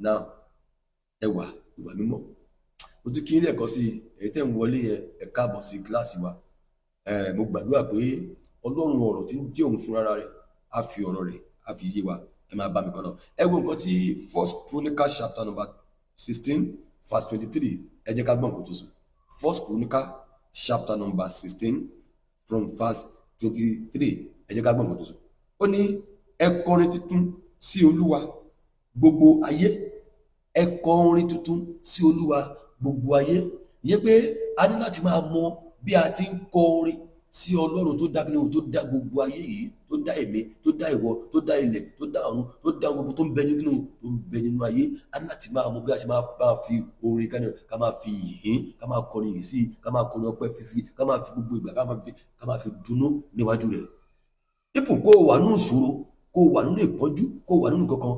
Now, ẹwà ìwà mímọ́. Mo tún kí ní ẹ̀kọ́ sí èyí tẹ́ ń wọlé yẹn, ẹ káàbọ̀ sí kíláàsì wa. Mo gbàdúrà pé Ọlọ́run ọ̀rọ̀ tí ń jẹ́ òun fúnra rẹ̀ á fi ọ̀rọ̀ rẹ̀ á fi yé wa. Ẹ máa bá mi kọ́ lọ. Ẹ wo nǹkan tí First Chronicle chapter number 16 verse 23. Ẹ jẹ́ ká gbọ́ nǹkan tó sọ. First Chronicle chapter number 16 from verse 23. Ẹ jẹ́ ká gbọ́ nǹkan tó sọ. Ó ní, "Ẹ kọrin tuntun sí Olúwa, gbogbo ayé. Ẹ kọ orin tuntun sí Olúwa, gbogbo ayé." Ìyẹn pé a ní láti máa mọ bí a ti ń kọ orin sí Ọlọ́run tó dá kíni o, tó dá gbogbo ayé yìí, tó dá èmi, tó dá ìwọ, tó dá ilẹ̀, tó dá ọ̀run, tó dá gbogbo tó ń bẹ nínú tó ń bẹ nínú ayé. A ní láti máa mọ bí a ṣe máa bá fi orin ká máa fi yìn, ká máa kọrin yìí sí, ká máa kọrin ọpẹ́ fi sí, ká máa fi gbogbo ìgbà ká máa fi dunnú níwájú rẹ̀. Ifun kó o wà nínú ìṣòro, kó o wà nínú ìpọ́njú, kó o wà nínú kankan.